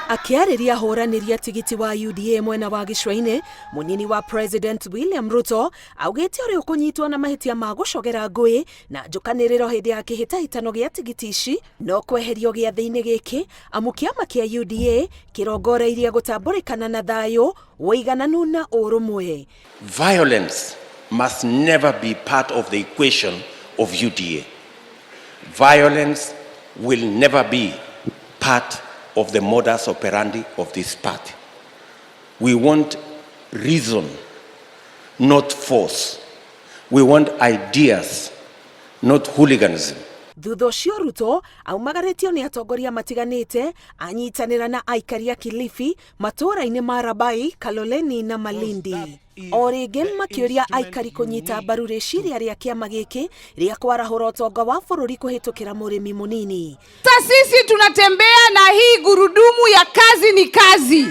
Akĩarĩria ahũranĩri a tigiti wa UDA mwena wa gĩcũa-inĩ, mũnini wa President William Ruto augĩte ũrĩa ũkũnyitwo na mahĩtia ma gũcogera ngũĩ na njũkanĩrĩro hĩndĩ ya kĩhĩtahĩtano gĩa tigiti ici no kweherio gĩathĩ-inĩ gĩkĩ, amu kĩama kĩa UDA kĩrongoreirie gũtambũrĩkana na thayũ, ũigananu na ũrũmwe. Violence must never be part of the equation of UDA. Violence will never be part of the modus operandi of this party. We want reason, not force. We want ideas, not hooliganism. Thutha ũcio Ruto aumagarĩtio nĩ atongoria matiganĩte anyitanĩra na aikari a Kilifi matũũra-inĩ ma Rabai, Kaloleni na Malindi. O rĩngĩ makĩũria aikari kũnyita mbaru rĩciria rĩa kĩama gĩkĩ rĩa kwarahũra ũtonga wa bũrũri kũhĩtũkĩra mũrĩmi mũnini. Sasa sisi tunatembea na hii gurudumu ya kazi ni kazi,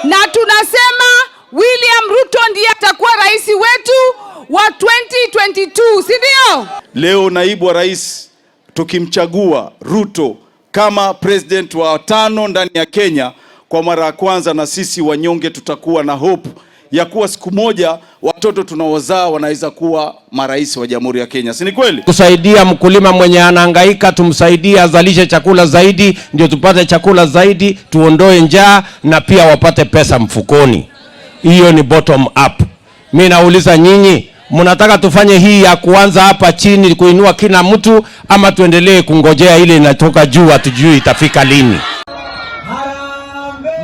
na tunasema William Ruto ndiye atakuwa rais wetu wa 2022, si ndio? Leo naibu wa rais tukimchagua Ruto kama president wa tano ndani ya Kenya kwa mara ya kwanza, na sisi wanyonge tutakuwa na hope ya kuwa siku moja watoto tunaozaa wanaweza kuwa marais wa Jamhuri ya Kenya, si ni kweli? Kusaidia mkulima mwenye anahangaika, tumsaidie azalishe chakula zaidi, ndio tupate chakula zaidi, tuondoe njaa na pia wapate pesa mfukoni. Hiyo ni bottom up. Mi nauliza nyinyi, mnataka tufanye hii ya kuanza hapa chini kuinua kila mtu, ama tuendelee kungojea ile inatoka juu, hatujui itafika lini?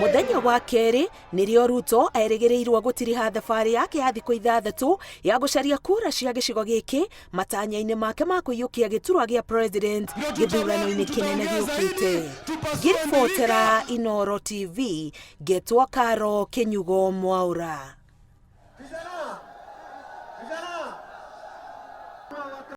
Muthenya wa kerĩ nĩrĩo Ruto erĩgĩrĩirwo gũtiriha thabarĩ yake ya thikũ 6 ya gũcaria kura cia gĩcigo gĩkĩ matanya-inĩ make ma kũiyũkia gĩturwa gĩa president gĩthurano-inĩ kĩnene gĩũkĩte. Ngĩribotera Inooro TV, ngetwo Karo Kĩnyugo Mwaura.